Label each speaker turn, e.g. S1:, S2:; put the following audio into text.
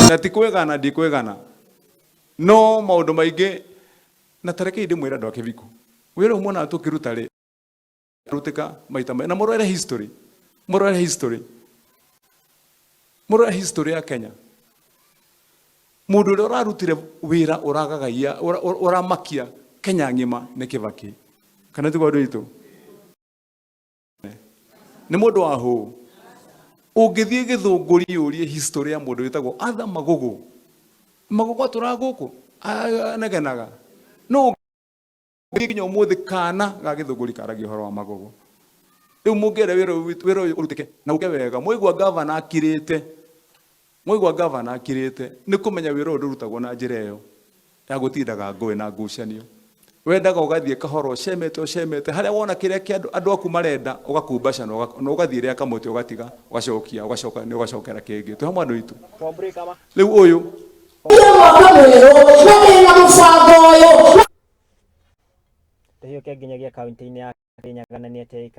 S1: Na ti kwĩgana, ndikwĩgana, no maũndũ maingĩ. Na tarekei ndĩmwĩre, andũ a Kĩbiku, wĩra ũyũ muonaga tũkĩruta rĩ, rutĩka maita maingĩ. Na mũrore history, mũrore history, mũrore history ya Kenya. Mũndũ ũrĩa ũrarutire wĩra ũragagaia, ũramakia Kenya ng'ima nĩ Kĩbakĩ. Kana tiguo, andũ aitũ? Nĩ mũndũ wa hũ. Ũngĩthiĩ Gĩthũngũri ũrie history ya mũndũ wĩtagwo Arthur Magogo. Magogo atũraga gũkũ anegenaga no ũngĩthiĩ nginya ũmũthĩ, kana ga Gĩthũngũri karagia ũhoro wa Magogo. Rĩu mũngĩenda wĩra ũyũ, wĩra ũyũ ũrutĩke na ũke wega, mwaigua gavana akirĩte, mwaigua gavana akirĩte, nĩ kũmenya wĩra ũyũ ndũrutagwo na njĩra ĩyo ya gũtindaga ngũĩ na ngucanio. Wendaga ũgathiĩ kahora, ũcemete, ũcemete harĩa wona kĩrĩa kĩa andũ aku marenda, ũgakumbaca na ũgathiĩ rĩa kamũtĩ, ũgatiga, ũgacokia, ũgacoka, nĩ ũgacokera kĩngĩ. Twĩ hamwe, andũ aitũ? Rĩu ũyũ
S2: Mwaka mwerũ na ndĩna mũbango ũyũ.
S3: Tũhiũke nginyagia kaunti-inĩ ya Kirinyaga, na nĩ atĩ aikari